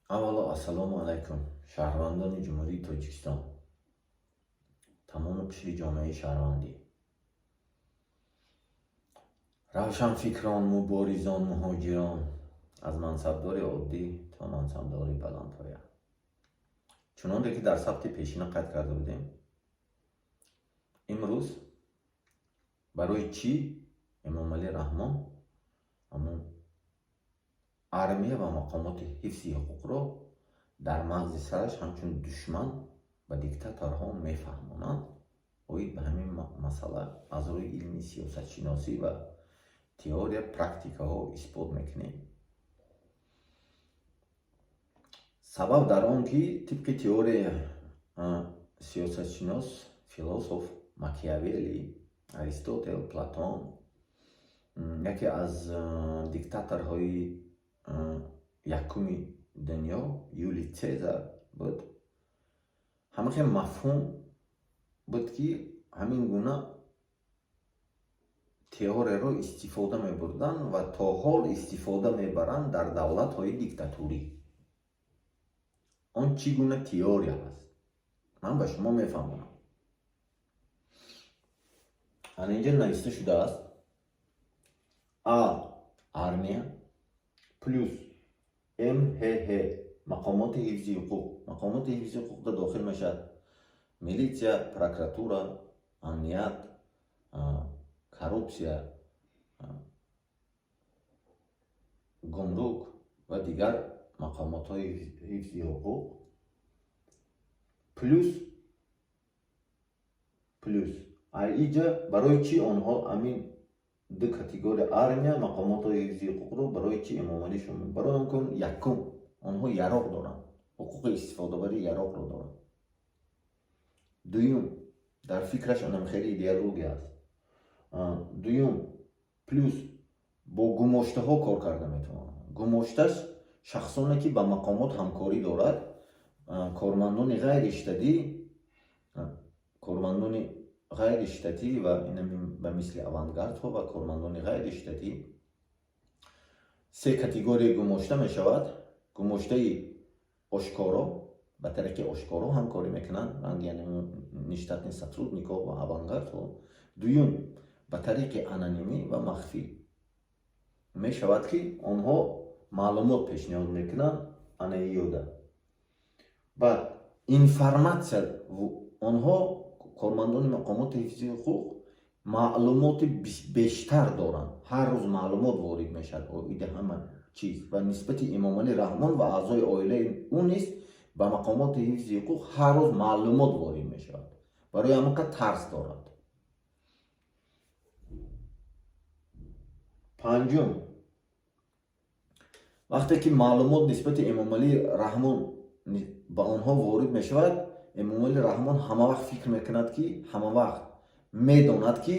Аввало, ассалому алайкум, шаҳрвандони Ҷумҳурии Тоҷикистон, тамоми қишри ҷомеаи шаҳрвандӣ, равшанфикрон, муборизон, муҳоҷирон, аз мансабдори оддӣ то мансабдори баландпоя. Чуноне ки дар сабти пешина қайд карда будем, имрӯз барои чӣ Эмомалӣ Раҳмон ҳамун армия ва мақомоти ҳифзи ҳуқуқро дар мағзи сараш ҳамчун душман ба диктаторҳо мефаҳмонанд, оид ба ҳамин масъала аз рӯи илми сиёсатшиносӣ ва теория, практикаҳо исбот мекунем. Сабаб дар он, ки тибқи теория сиёсатшинос, философ Макиавелли, Аристотел, Платон, яке аз диктаторҳои якуми дунё Юлий Цезар буд, ҳамахе мафҳум буд, ки ҳамин гуна теорияро истифода мебурданд ва то ҳол истифода мебаранд дар давлатҳои диктатурӣ. Он чӣ гуна теория аст, ман ба шумо мефаҳмонам. Ана инҷа нависта шудааст: А армия плюс МХХ, мақомоти ҳифзи ҳуқуқ. Мақомоти ҳифзи ҳуқуқда дохил мешавад милитсия, прокуратура, амният, коррупсия, гумрук ва дигар мақомотҳои ҳифзи ҳуқуқ, плюс иҷа барои чӣ онҳо ҳамин ду категория, армия, мақомотҳои ҳифзи ҳуқуқро барои чӣ Эмомалӣ шумо? Барои он ки, якум, онҳо яроқ доранд, ҳуқуқи истифодабарии яроқро доранд. Дуюм, дар фикраш анам хеле идеология аст. Дуюм, плюс бо гумоштаҳо кор карда метавонанд. Гумошташ шахсоне, ки ба мақомот ҳамкорӣ дорад, кормандони ғайриштатӣ, кормандони ғайриштатӣ ва ба мисли авангардҳо ва кормандони ғайриштатӣ. Се категория гумошта мешавад: гумоштаи ошкоро, ба тариқи ошкоро ҳамкорӣ мекунанд, ранги нештатный сотрудникҳо ва авангардҳо. Дуюм, ба тариқи анонимӣ ва махфӣ мешавад, ки онҳо маълумот пешниҳод мекунанд анаиёда. Баъд информатсия, онҳо, кормандони мақомоти ҳифзи ҳуқуқ, маълумоти бештар доранд. Ҳар рӯз маълумот ворид мешавад оиди ҳама чиз ва нисбати Эмомалӣ Раҳмон ва аъзои оилаи ӯ низ ба мақомоти ҳифзи ҳуқуқ ҳар рӯз маълумот ворид мешавад. Барои ҳамон қад тарс дорад. Панҷум, вақте ки маълумот нисбати Эмомалӣ Раҳмон ба онҳо ворид мешавад, Эмомалӣ Раҳмон ҳамавақт фикр мекунад, ки ҳамавақт медонад, ки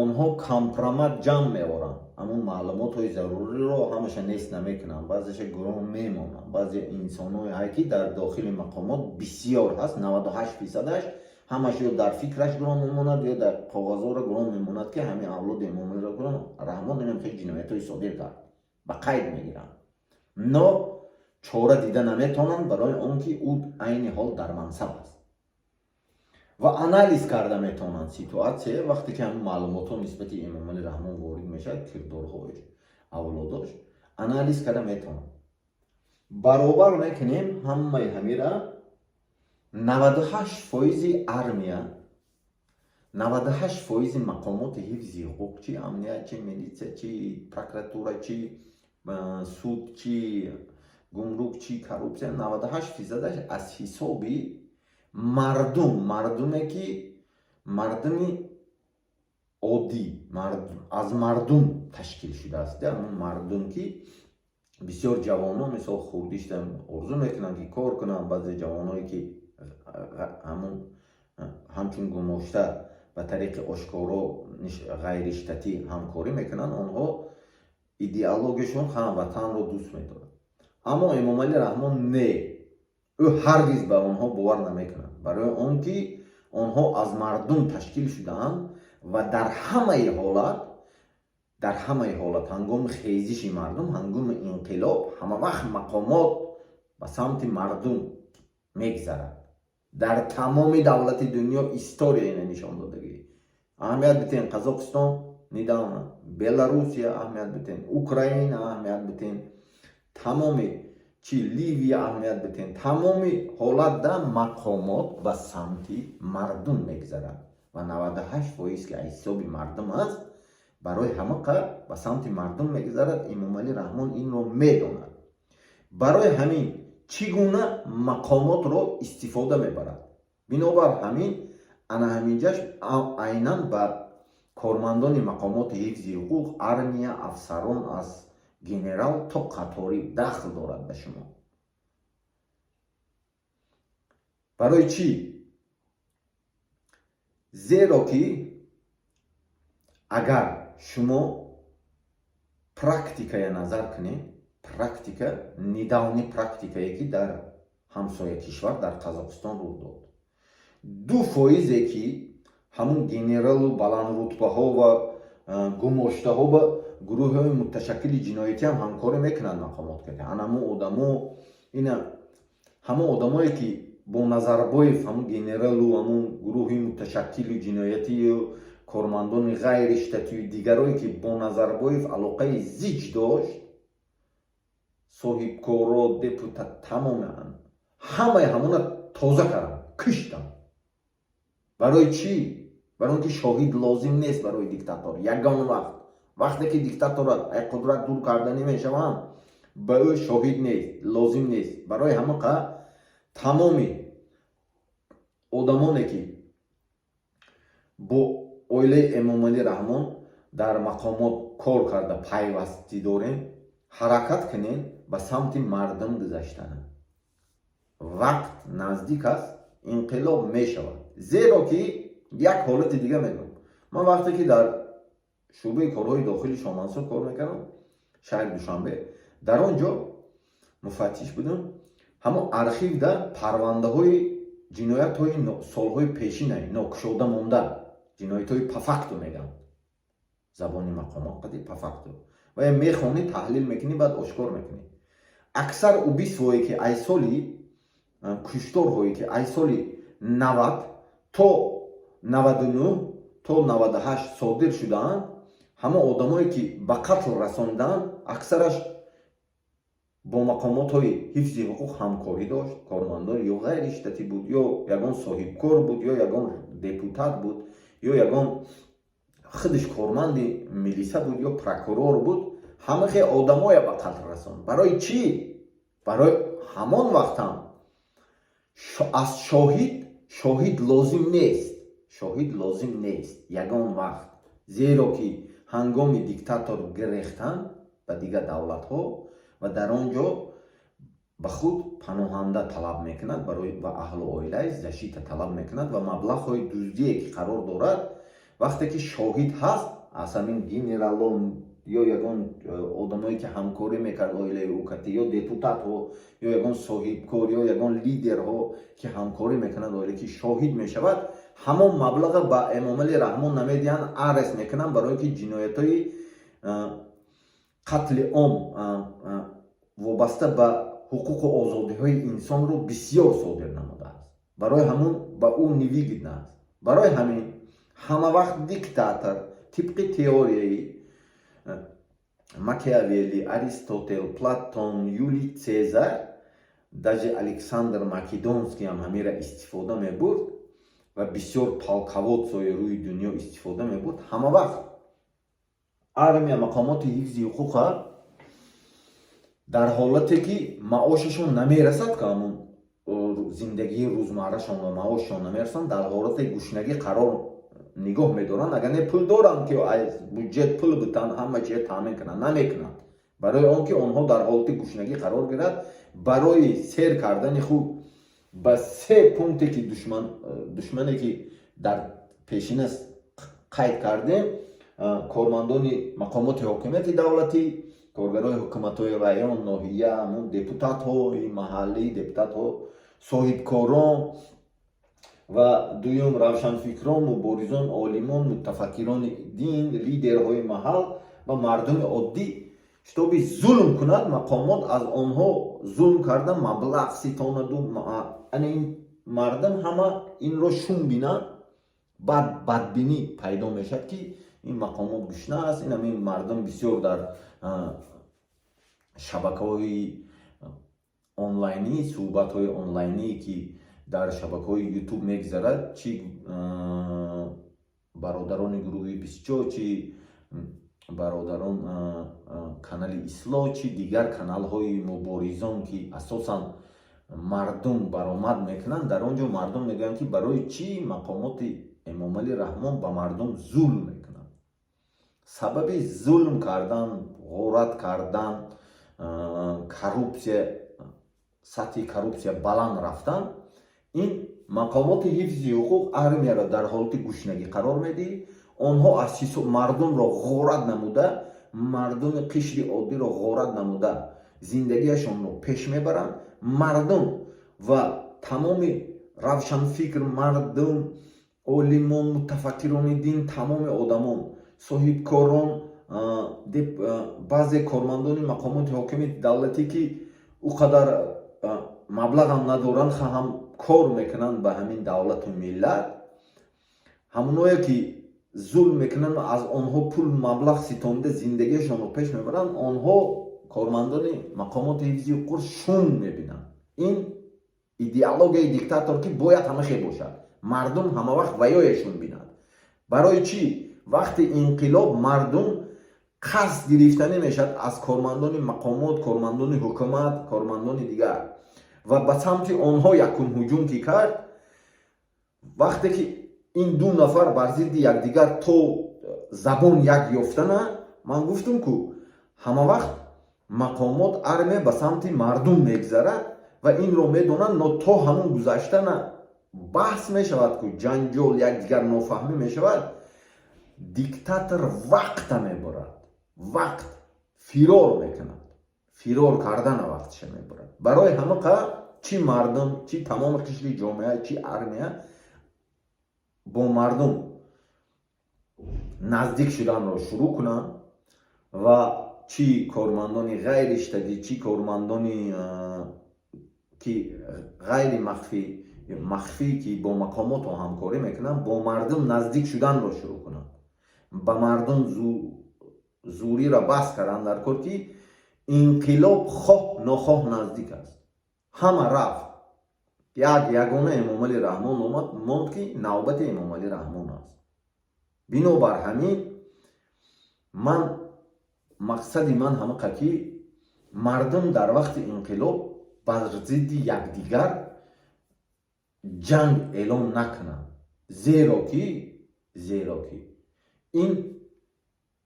онҳо компромат ҷамъ меоранд. Ҳамон маълумотҳои заруриро ҳамаша нест намекунанд, баъзеша гурӯҳ мемонанд. Баъзе инсонҳое ҳай, ки дар дохили мақомот бисёр ҳаст, 98 фисадаш ҳамаш ё дар фикраш гурӯҳ мемонад, ё дар коғазҳоро гурӯҳ мемонад, ки ҳамин авлоди Эмомалӣ Раҳмон инам хеле ҷиноятҳои содир кард, ба қайд мегиранд, но чора дида наметавонанд, барои он ки ӯ айни ҳол дар мансаб аст. Ва анализ карда метавонанд ситуатсия. Вақте ки ҳамин маълумотҳо нисбати Эмомалӣ Раҳмон ворид мешавад, кирдорҳош, авлодош, анализ карда метавонанд. Баробар мекунем ҳамаи ҳамира: 98 фоизи армия, 98 фоизи мақомоти ҳифзи ҳуқуқ, чи амният, чи милитсия, чи прокуратура, чи суд, чи гумрук, чи коррупсия, 98 фисадаш аз ҳисоби мардум, мардуме ки мардуми оддӣ, аз мардум ташкил шудааст. Ҳамон мардум, ки бисёр ҷавонон, мисол, хурдишта орзу мекунанд, ки кор кунанд. Баъзе ҷавоное, ки ҳамун ҳамчун гумошта ба тариқи ошкоро ғайриштатӣ ҳамкорӣ мекунанд, онҳо идеологияшон ҳам ватанро дӯст медорад. Аммо Эмомалӣ Раҳмон не, ӯ ҳаргиз ба онҳо бовар намекунад, барои он ки онҳо аз мардум ташкил шудаанд ва дар ҳамаи ҳолат, ҳангоми хезиши мардум, ҳангоми инқилоб. Инқилоб ҳама вақт мақомот ба самти мардум мегзарад. Дар тамоми давлати дунё история ина нишон додагӣ. Аҳамият битен: Қазоқистон недавно, Беларусия аҳамият битен, Украина аҳамият битен, тамоми чи Ливия аҳамият битен. Тамоми ҳолатда мақомот ба самти мардум мегзарад ва 98% ки аз ҳисоби мардум аст, барои ҳамақа ба самти мардум мегузарад. Эмомалӣ Раҳмон инро медонад, барои ҳамин чӣ гуна мақомотро истифода мебарад. Бинобар ҳамин ана ҳаминҷаш айнан ба кормандони мақомоти ҳифзи ҳуқуқ, армия, афсарон аз генерал то қаторӣ дахл дорад ба шумо. Барои чӣ? Зеро ки агар шумо практикая назар кунед, практика, недавний практикае, ки дар ҳамсоя кишвар, дар Қазоқистон рух дод, 2 фоизе ки ҳамун генералу баландрутбаҳо ва гумоштаҳо ба гурӯҳҳои муташаккили ҷиноятӣ ҳам ҳамкорӣ мекунанд мақомот карда. Анамо одамо, ина ҳамон одамое, ки бо Назарбоев, ҳамун генералу ҳамун гурӯҳи муташаккили ҷиноятию кормандони ғайриштатию дигарое, ки бо Назарбоев алоқаи зич дошт, соҳибкоро, депутат, тамоман ҳамаи ҳамона тоза карданд, киштанд. Барои чӣ? Барои он ки шоҳид лозим нест барои диктатор ягон вақт. Вақте ки диктатора ай қудрат дур карданӣ мешаванд, ба ӯ шоҳид нест, лозим нест. Барои ҳамақа тамоми одамоне, ки бо оилаи Эмомалӣ Раҳмон дар мақомот кор карда пайвастӣ дорем, ҳаракат кунем ба самти мардум гузаштана. Вақт наздик аст, инқилоб мешавад. Зеро ки як ҳолати дига мегӯм: ман вақте ки дар шӯъбаи корҳои дохили Шомансур кор мекардам, шаҳри Душанбе, дар он ҷо муфаттиш будам. Ҳамон архивда парвандаҳои ҷиноятҳои солҳои пешина, нокушода монда, ҷиноятҳои по факту мегӯям, забони мақомот қади по факту ва мехонӣ, таҳлил мекунӣ, баъд ошкор мекунӣ. Аксар убийствое, ки ай соли, кушторҳое, ки ай соли 90 то 99 то 98 содир шудаанд, ҳамон одамое, ки ба қатл расондаанд, аксараш бо мақомотҳои ҳифзи ҳуқуқ ҳамкорӣ дошт, кормандон ё ғайриштатӣ буд, ё ягон соҳибкор буд, ё ягон депутат буд, ё ягон худаш корманди милиса буд, ё прокурор буд. Ҳамахе одамое ба қатл расонд. Барои чӣ? Барои ҳамон вақтам аз шоҳид лозим нест, шоҳид лозим нест ягон вақт. Зеро ки ҳангоми диктатор гирехтан ба дигар давлатҳо ва дар он ҷо ба худ паноҳанда талаб мекунад, барои ва аҳлу оилаи защита талаб мекунад ва маблағҳои дуздие, ки қарор дорад, вақте ки шоҳид ҳаст, аз ҳамин генералон ё ягон одамое, ки ҳамкорӣ мекард оилаи ӯ кати, ё депутатҳо, ё ягон соҳибкор, ё ягон лидерҳо, ки ҳамкорӣ мекунад оила, ки шоҳид мешавад, ҳамон маблаға ба Эмомалӣ Раҳмон намедиҳанд, арест мекунанд, барое ки ҷиноятҳои қатли ом вобаста ба ҳуқуқу озодиҳои инсонро бисёр содир намудааст. Барои ҳамун ба ӯ невыгодно аст. Барои ҳамин ҳама вақт диктатор тибқи теорияи Макиавелли, Аристотел, Платон, Юлий Цезар, даже Александр Македонский ҳам ҳамира истифода мебурд ва бисёр полководцои рӯи дунё истифода мебурд. Ҳама вақт армия, мақомоти ҳифзи ҳуқуқа дар ҳолате, ки маошашон намерасад, ки ҳамун зиндагии рӯзмаррашон ва маошшон намерасанд, дар ҳолати гушнагӣ қарор нигоҳ медоранд. Агар не, пул доранд, ки аз буҷет пул битан, ҳама чиз таъмин кунанд, намекунанд, барои он ки онҳо дар ҳолати гушнагӣ қарор гирад. Барои сер кардани худ ба се пункте, ки душмане, ки дар пешина қайд кардем: кормандони мақомоти ҳокимияти давлатӣ, коргарои ҳукуматҳои район, ноҳия, ҳамун депутатҳои маҳаллӣ, депутатҳо, соҳибкорон ва дуюм равшанфикрон, муборизон, олимон, мутафаккирони дин, лидерҳои маҳал ва мардуми оддӣ. Чтобы зулм кунад, мақомот аз онҳо зулм карда, маблағ ситонаду, ана ин мардум ҳама инро шум бинанд, баъд бадбинӣ пайдо мешавад, ки ин мақомот гушна аст. Ин ҳамин мардум бисёр дар шабакаҳои онлайнӣ, суҳбатҳои онлайнӣ, ки дар шабакаҳои Ютуб мегузарад, чи бародарони гурӯҳи 24, чи бародарон канали Ислоҳ, чи дигар каналҳои муборизон, ки асосан мардум баромад мекунанд, дар он ҷо мардум мегӯянд, ки барои чӣ мақомоти Эмомалӣ Раҳмон ба мардум зулм мекунанд. Сабаби зулм кардан, ғорат кардан, коррупсия, сатҳи коррупсия баланд рафтан, ин мақомоти ҳифзи ҳуқуқ армияро дар ҳолати гушнагӣ қарор медиҳӣ. Онҳо аз ҳисоб мардумро ғорат намуда, мардуми қишри оддиро ғорат намуда, зиндагиашонро пеш мебаранд. Мардум ва тамоми равшанфикр, мардум, олимон, мутафаккирони дин, тамоми одамон, соҳибкорон, баъзе кормандони мақомоти ҳокимияти давлатӣ, ки ӯ қадар маблағам надоранд, ҳам кор мекунанд ба ҳамин давлату миллат, ҳамоное ки зулм мекунанд, аз онҳо пул, маблағ ситонида, зиндагиашонро пеш мебаранд, онҳо кормандони мақомоти ҳифзи ҳуқуқ шум мебинанд. Ин идеологияи диктатор, ки бояд ҳама хел бошад, мардум ҳамавақт ваёяшон бинад. Барои чӣ вақти инқилоб мардум қасд гирифтанӣ мешавад аз кормандони мақомот, кормандони ҳукумат, кормандони дигар ва ба самти онҳо якум ҳуҷум ки кард? Вақте ки ин ду нафар бар зидди якдигар то забон як ёфтана, ман гуфтум ку, ҳамавақт мақомот, армия ба самти мардум мегзарад ва инро медонанд, но то ҳамон гузаштана баҳс мешавад ку, ҷанҷол, якдигар нофаҳмӣ мешавад. Диктатор вақта мебурад, вақт фирор мекунад, фирор кардана вақтша мебурад. Барои ҳамақа чӣ мардум, чӣ тамоми қишри ҷомеа, чӣ армия бо мардум наздик шуданро шурӯъ кунанд ва чӣ кормандони ғайри штатӣ, чӣ кормандони ки ғайри махфӣ, махфӣ, ки бо мақомотҳо ҳамкорӣ мекунанд, бо мардум наздик шуданро шурӯъ кунанд, ба мардум зӯриро бас карданд дар кор, ки инқилоб хоҳ нохоҳ наздик аст. Ҳама рафт, як ягона Эмомалӣ Раҳмон омад, монд, ки навбати Эмомалӣ Раҳмон аст. Бинобар ҳамин ман мақсади ман ҳамақа, ки мардум дар вақти инқилоб бар зидди якдигар ҷанг эълон накунанд, зеро ки ин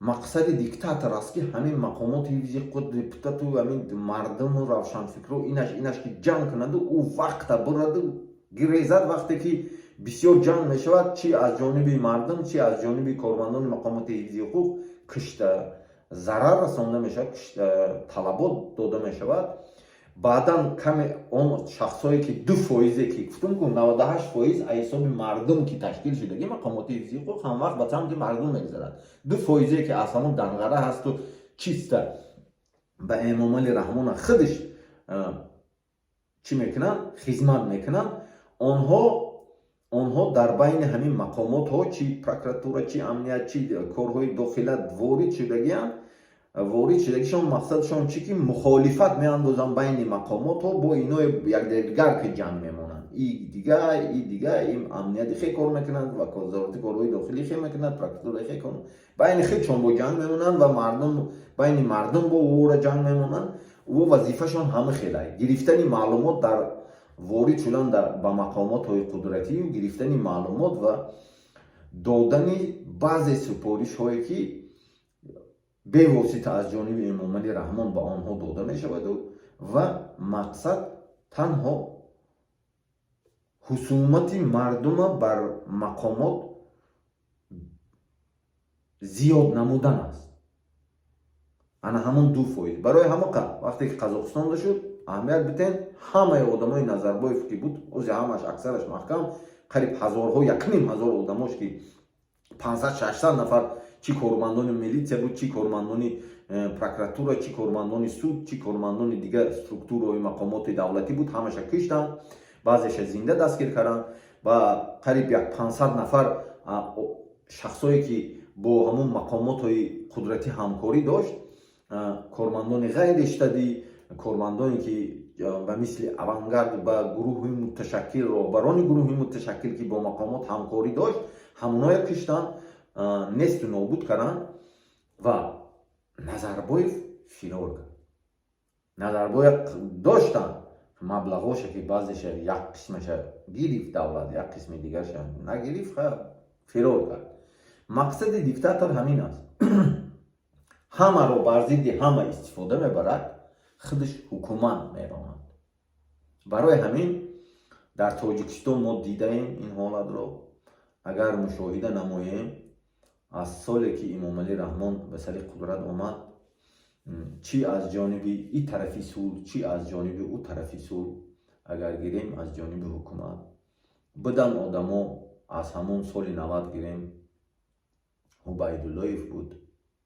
мақсади диктатор аст, ки ҳамин мақомоти ҳифзи ҳуқуқ, депутату ҳамин мардуму равшанфикру инаш ки ҷанг кунаду ӯ вақта бураду гирезад. Вақте ки бисёр ҷанг мешавад, чи аз ҷониби мардум, чи аз ҷониби кормандони мақомоти ҳифзи ҳуқуқ, кишта, зарар расонда мешавад, талабот дода мешавад. Баъдан каме он шахсое ки 2 фоизе ки гуфтум ку, 98% аз ҳисоби мардум ки ташкил шудагӣ, мақомоти ҳифзи ҳуқуқ ҳамвақт ба самти мардум мегузарад. 2 фоизе ки аз ҳамон данғара ҳасту чиста ба Эмомали Раҳмона худаш чӣ мекунанд, хизмат мекунанд, онҳо дар байни ҳамин мақомотҳо, чи прокуратура, чи амният, чи корҳои дохила ворид шудагианд. Ворид шудагишон мақсадшон чи? Ки мухолифат меандозанд байни мақомотҳо, бо ино якдигар ки ҷанг мемонанд, и дига, и дига, и амнияти хе кор мекунанд ва вазорати корҳои дохилӣ хе мекунад, прокуратура хе кор, байни худшон бо ҷанг мемонанд ва мардум, байни мардум бо ӯро ҷанг мемонанд. Ӯ вазифашон ҳама хелай: гирифтани маълумот, дар ворид шудан ба мақомотҳои қудратию гирифтани маълумот ва додани баъзе супоришҳое, ки бевосита аз ҷониби Эмомалӣ Раҳмон ба онҳо дода мешаваду ва мақсад танҳо ҳусумати мардума бар мақомот зиёд намудан аст. Ана ҳамон 2%. Барои ҳамақа вақте ки Қазоқистонда шуд, аҳамият битен, ҳамаи одамои Назарбоев ки буд, ози ҳамаш, аксараш маҳкам, қариб ҳазорҳо, 1500 одамош, ки 500-600 нафар, чӣ кормандони милитсия буд, чӣ кормандони прокуратура, чӣ кормандони суд, чӣ кормандони дигар структураҳои мақомоти давлатӣ буд, ҳамаша киштанд, баъзеша зинда дастгир карданд ва қариб як 500 нафар шахсое, ки бо ҳамун мақомотҳои қудратӣ ҳамкорӣ дошт, кормандони ғайриштатӣ, кормандоне, ки ба мисли «Авангард», ба гурӯҳи муташаккил, роҳбарони гурӯҳи муташаккил, ки бо мақомот ҳамкорӣ дошт, ҳамоное киштанд, несту нобуд карданд ва Назарбоев фирор кард. Назарбоев доштанд, маблағоша, ки баъзеша, як қисмаша гирифт давлат, як қисми дигарша нагирифт, фирор кард. Мақсади диктатор ҳамин аст: ҳамаро бар зидди ҳама истифода мебарад, худаш ҳукумат меронад. Барои ҳамин дар Тоҷикистон мо дидаем ин ҳолатро. Агар мушоҳида намоем, аз соле ки Эмомалӣ Раҳмон ба сари қудрат омад, чӣ аз ҷониби и тарафи сулҳ, чӣ аз ҷониби ӯ тарафи сулҳ, агар гирем, аз ҷониби ҳукумат будан одамо. Аз ҳамон соли 90 гирем, Убайдуллоев буд,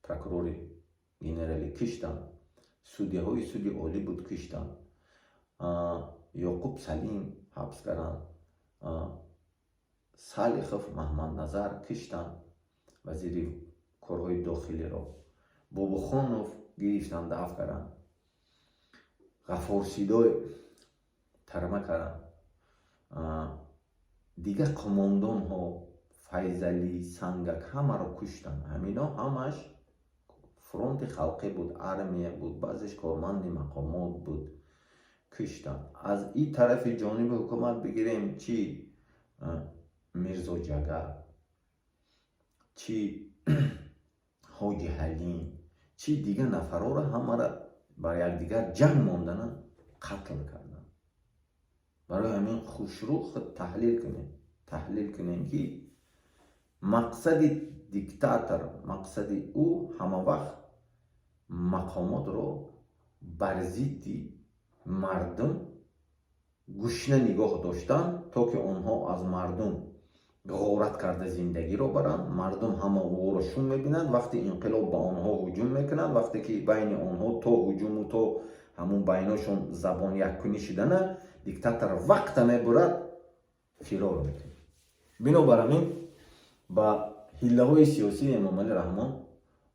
прокурори генералӣ, киштанд. Судяҳои суди олӣ буд, киштанд. Ёқуб Салим ҳабс карданд, Салихов Маҳмадназар киштанд, вазири корҳои дохилиро, Бобохонов гирифтанд, дафт карданд, Ғафор Сидой тарма карданд, дигар қумондонҳо, Файзалӣ, Сангак, ҳамаро куштанд. Ҳамино ҳамаш фронти халқӣ буд, армия буд, баъзеш корманди мақомот буд, киштанд. Аз и тарафи ҷониби ҳукумат бигирем, чӣ Мирзо Ҷагар, чӣ Ҳоҷи Ҳалим, чӣ дигар нафарҳоро, ҳамаро бар якдигар ҷанг мондана қатл карданд. Барои ҳамин хушрӯ худ таҳлил кунем, таҳлил кунем, ки мақсади диктатор, мақсади ӯ ҳама вақт мақомотро бар зидди мардум гушна нигоҳ доштан, то ки онҳо аз мардум ғорат карда зиндагиро баранд. Мардум ҳама ӯро шум мебинанд. Вақте инқилоб ба онҳо ҳуҷум мекунанд, вақте ки байни онҳо то ҳуҷуму то ҳамун байношон забон яккунӣ шудана, диктатор вақта мебурад, фирор мекунад. Бинобар ҳамин ба ҳиллаҳои сиёсии Эмомалӣ Раҳмон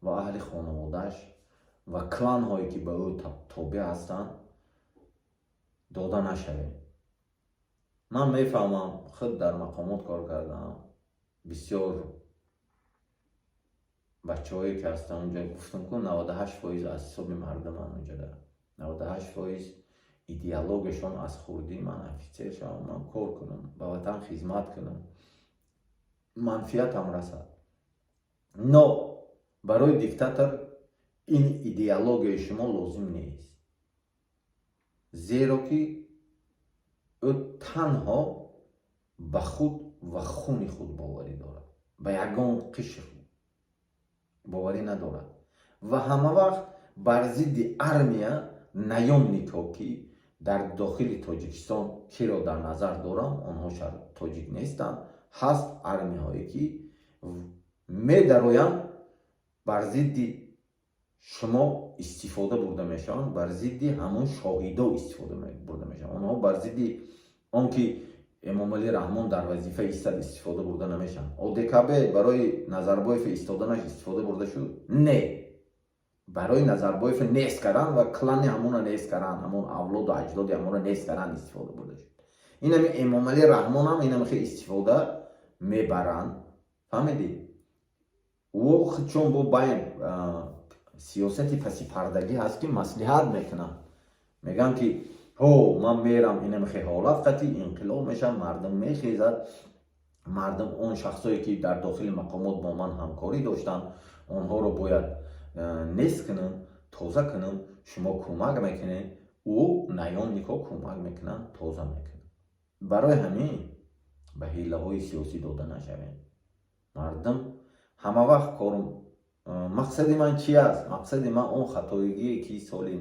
ва аҳли хонаводааш ва кланҳое, ки ба ӯ тобеъ ҳастанд, дода нашавем. Ман мефаҳмам, худ дар мақомот кор кардам. Бисёр бачаҳое, ки ҳастанд унҷа, гуфтам ку, 98% аз ҳисоби мардуман унҷада, 98% идеологияшон аз хурдӣ: ман офитсер шавам, ман кор кунам, ба ватан хизмат кунам, манфиатам расад. Но барои диктатор ин идеологияи шумо лозим нест, зеро ки ӯ танҳо ба худ ва хуни худ боварӣ дорад, ба ягон қишр боварӣ надорад ва ҳама вақт бар зидди армия, наёмникҳо, ки дар дохили Тоҷикистон, киро дар назар дорам, онҳо тоҷик нестанд, ҳаст армияҳое, ки медароянд, бар зидди шумо истифода бурда мешаванд, бар зидди ҳамон шоҳидо истифода бурда мешаванд. Онҳо бар зидди он ки Эмомалӣ Раҳмон дар вазифа истад, истифода бурда намешаванд. ОДКБ барои Назарбоев истоданаш истифода бурда шуд? Не, барои Назарбоев нест кардан ва клани ҳамона нест кардан, ҳамон авлоду аҷдоди ҳамонро нест кардан истифода бурда шуд. Инами Эмомалӣ Раҳмонам инами хел истифода мебаранд, фаҳмидӣ? Ӯ чун бо байн сиёсати пасипардагӣ ҳаст, ки маслиҳат мекунанд, мегӯянд, ки ҳо, ман мерам, инами хел ҳолат қатъи инқилоб мешавад, мардум мехезад, мардум он шахсое, ки дар дохили мақомот бо ман ҳамкорӣ доштанд, онҳоро бояд нест кунам, тоза кунам, шумо кӯмак мекунед. Ӯ наёмникҳо кӯмак мекунанд, тоза мекунанд. Барои ҳамин ба ҳиллаҳои сиёсӣ дода нашавем. Мардум ҳама вақт кор. Мақсади ман чи аст? Мақсади ман он хатоигие, ки соли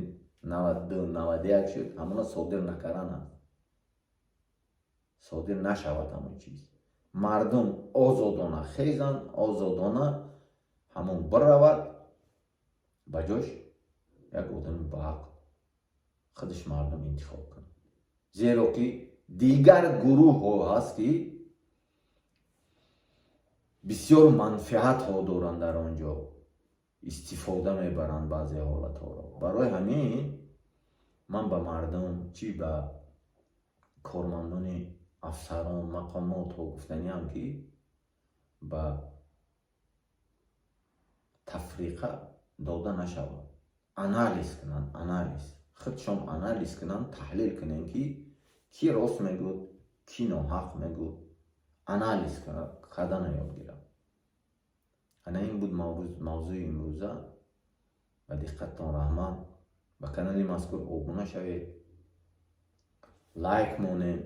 92, 91 шуд, ҳамона содир накардан аст. Содир нашавад ҳамон чиз. Мардум озодона хезанд, озодона ҳамон биравад. Ба ҷош як одами баақл худаш мардум интихоб кунад, зеро ки дигар гурӯҳҳо ҳаст, ки бисёр манфиатҳо доранд, дар он ҷо истифода мебаранд баъзе ҳолатҳоро. Барои ҳамин ман ба мардум, чӣ ба кормандони, афсарон, мақомотҳо гуфтаниам, ки ба тафриқа дода нашавад, анализ кунанд, анализ худшон анализ кунанд, таҳлил кунанд, ки кӣ рост мегӯд, кӣ ноҳақ мегӯд, анализ кардана ёд гирад. Ана ин буд мавзӯи имрӯза. Ба диққаттон раҳмат. Ба канали мазкур обуна шавед, лайк монед,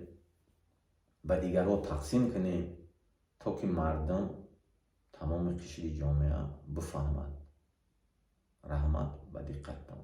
ба дигарҳо тақсим кунед, то ки мардум, тамоми қишри ҷомеа бифаҳмад. Раҳмат ба диққаттон.